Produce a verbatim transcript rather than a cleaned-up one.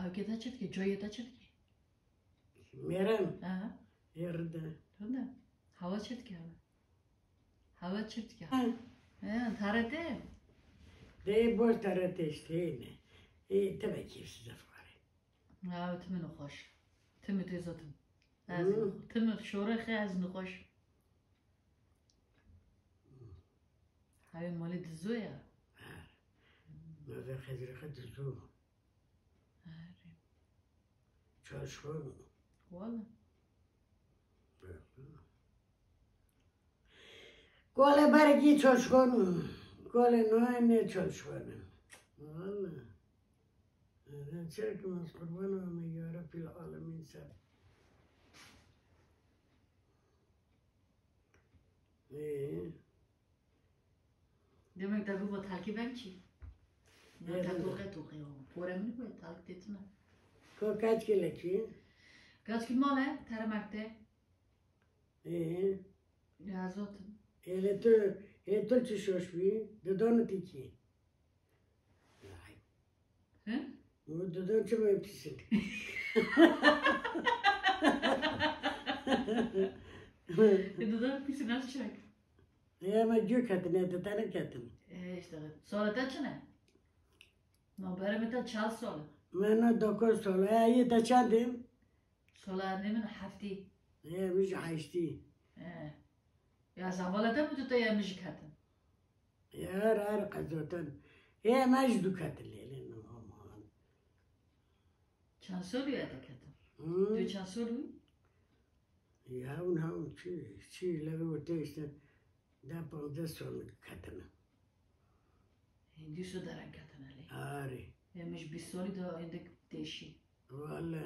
Okê, te çi dikî? Coyê te çi dikî? Mêrem. Ha? Ê rinde. Rinde. Hewa çi dikî hewa? Hewa çi dikî? Ha. He, tarete. Dê bol tarete işte ne. Ê tebe keyfsiz efkare. Ya, timî nexweş. Timî tê zotin. Ez Hmm. timî şorê xe ez nexweş. Hewê malê dizo ya. Meve xezire xe dizo. Erê. Çalışkan. Wala. Gole bergî çalışkan. Gole noye ne çalışkan. Valla. Çerkim ez qurban me ya Rabbil alemin ser. Ee, Demek te bû telkî ben çî? Ne Evet. te toqe toqe o. Pore min ku telk têtine. Ko kaç kile ki? Kaç ki male, teremek te. Ee, Ya zotin. Ele tu, ele tu çi şoş bi? Dudonu tiki. Hı? Bu dudon çi mi pisin? E, dudak pisi nasıl çek? Ya me gök hatine, dudana katin. E, işte. Sonra te çine? No, bere mi te çal sonra. Mena dokuz sola, ya iyi de çandim. Sonra ne min hefti. Ya mi ji haşti. E. Ya zavalete mi tuta ya mi ji katin. Ya rar qazotan. Ya me ji du katin lele no aman. Çend solî ye te ketin? Hmm. Tu çend solî? Ya un ha un çi, çi leve ortaya işte. Da panzdeh sol katine. Hindî su deren ketin elê. Arê. Yemiş bîst solî de hindik têşî. Valla.